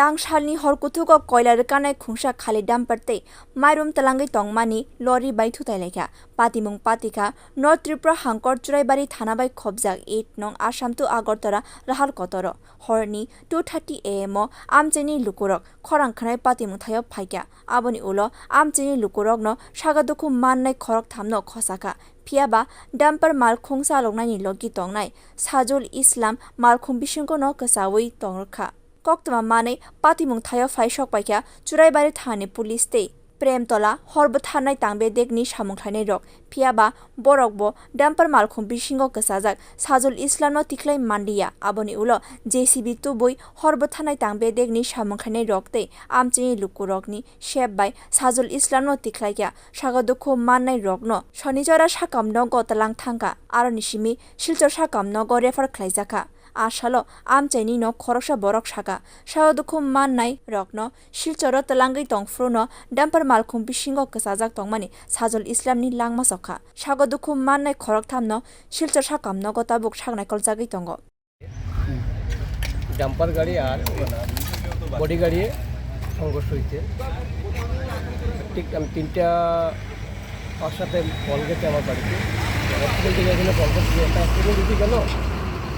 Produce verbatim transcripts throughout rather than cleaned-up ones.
Tang salni hor kuthugo koila rwkanai khungsa khali dumper tei mairum twlangwi tongmani lorry bai thutai laikha. Patimung patikha North Tripura hangkor Churaibari thana bai khopjak eight nong Assam to Agartala Rahal kotoro horni two thirty A M o amchaini lukurok khorang khnai patimung thaio phaikha. Aboni ulo amchaini lukurokno saga dukhu mannai khorok thamno khosakha. Phiyaba dumper malkhung chaloknaini logi tongnai Sajul Islam malkhung bisingono kwchaui tongrwkha. Koktwma manwi patimung thaio phai sok paikha Churaibari thani police tei Premtola hor bwtharnai tang bedekni samung khlainai rok. Phiyaba borok bo dumper malkhung bisingo kwchajak Sajul Islamno tikhlai manliya. Aboni ulo J C B tubui hor bwtharnai tang bedekni samung khlainai rok tei amchaini lukurokni sep bai Sajul Islamno tikhlaikha. Saga dukhu mannai rokno Sonichara sakam nogo twlang thangkha, aroni simi Silchar sakam nogo refer khlaijakha. A salo amchaini no khoroksa borok saka, saga dukhu mannai rokno Silcharo twlangwi tongphuru no dumper malkhung bisingo kwchajak tongmani Sajul Islamni langma sokha. Saga dukhu mannai khoroktham no Silchar sakam nogo tabuk sak naikolchagwi tongo. Dumper গাড়ি আর বডি গাড়ি সংঘর্ষ হয়েছে। ঠিক আমি তিনটা পাঁচ সাথে কল গেছে আমার বাড়িতে। হসপিটাল থেকে এখানে কল করছি, একটা অ্যাক্সিডেন্ট হয়েছে কেন?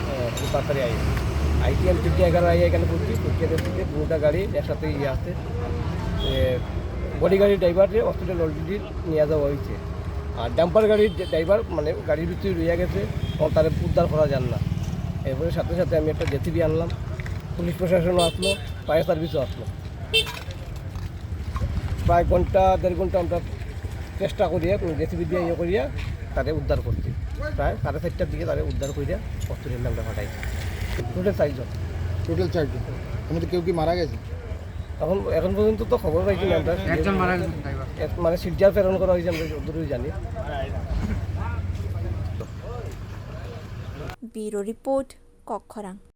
হ্যাঁ, আমি তাড়াতাড়ি আই। আইটি আমি তিনটে এগারো আই এখানে পড়ছি, পড়ছি এখানে পড়ছি, দুটা গাড়ি একসাথে ইয়ে আসছে। এ, বডি গাড়ির ড্রাইভারকে হসপিটাল অলরেডি নিয়ে যাওয়া হয়েছে। আর ডাম্পার গাড়ির যে ড্রাইভার মানে গাড়ির ভিতরে রয়ে গেছে, তখন তারা উদ্ধার করা যান না। এরপরে সাথে সাথে আমি একটা জেসিবি আনলাম, পুলিশ প্রশাসনও আসলো, ফায়ার সার্ভিসও আসলো। প্রায় ঘন্টা দেড় ঘন্টা আমরা চেষ্টা করিয়া জেসিবি দিয়ে ইয়ে করিয়া তারে উদ্ধার করছি। প্রায় সাড়ে চারটার দিকে তারে উদ্ধার করিয়া হসপিটালে আমরা পাঠাইছি। টোটাল চারজন। টোটাল চারজন। এর মধ্যে কেউ কি মারা গেছে? এখন এখন পর্যন্ত তো খবর পাইছি না আমরা। একজন মারা গেছেন ড্রাইভার। এক- মানে সিলচার প্রেরণ করা হয়েছে আমরা যতদূরই জানি। Bureau report, Kokkhorang.